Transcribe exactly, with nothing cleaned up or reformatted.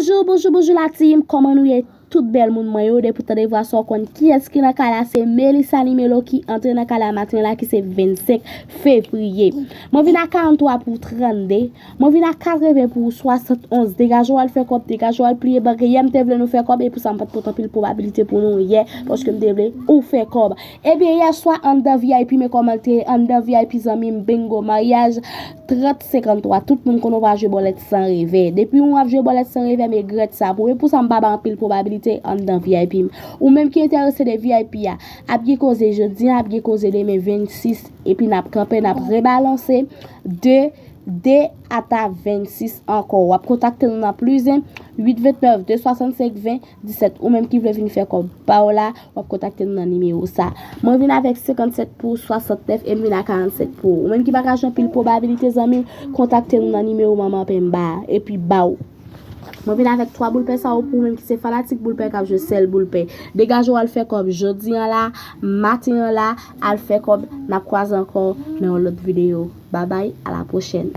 Bonjou, bonjou, bonjou la team. Kòman nou ye? Tout bèl moun mwen yo, depi w tande vwa sa w konn kiyès ki nan kay la, se Melissa Nimelo ki antre nan kay la maten la ki se vennsenk fevriye. Mwen vin a karantwa pou trannde, mwen vin a katreven pou swasantonz. Degaje w al fè kòb, degaje w al pliye bank. Yè m te vle nou fè kòb, e pou sa m pa t pot anpil pwobabilite pou nou yè, paske m te vle ou fè kòb. Ebyen, yè swa anndan V I P, men kòman l te ye anndan V I P, zanmi m, bingo, maryaj trant senkanntwa. Tout moun konnen w pa jwe bòlèt san revè. Depi w ap jwe bòlèt san revè, men grèt sa pou ou. E pou sa m pa bay anpil pwobabilite anndan V I P m. Ou menm ki enterese de V I P a, ap gen koze jodi a, ap gen koze demen vennsis, epi n ap kanpe, n ap rebalanse de de ata vennsis ankò. W ap kontakte nou nan plis en uit vennèf de swasann senk ven disèt. Ou menm ki vle vin fè kòb pa w la, w ap kontakte nou nan nimewo sa. Mwen vin avèk senkannsèt pou swasannnèf e m vin a karannsenk pou ou. Ou menm ki pa ka jwenn pil pwobabilite, zanmi m, kontakte nou nan nimewo manman penba a, epi ba w. Mwen vin avèk twa boul pè sa yo pou ou menm ki se fanatik boul pè k ap jwe sèl boul pè. Degaje w al fè kòb jodi an la, maten an la, al fè kòb, n ap kwaze ankò nan yon lòt videyo. Babay, a la pwochèn.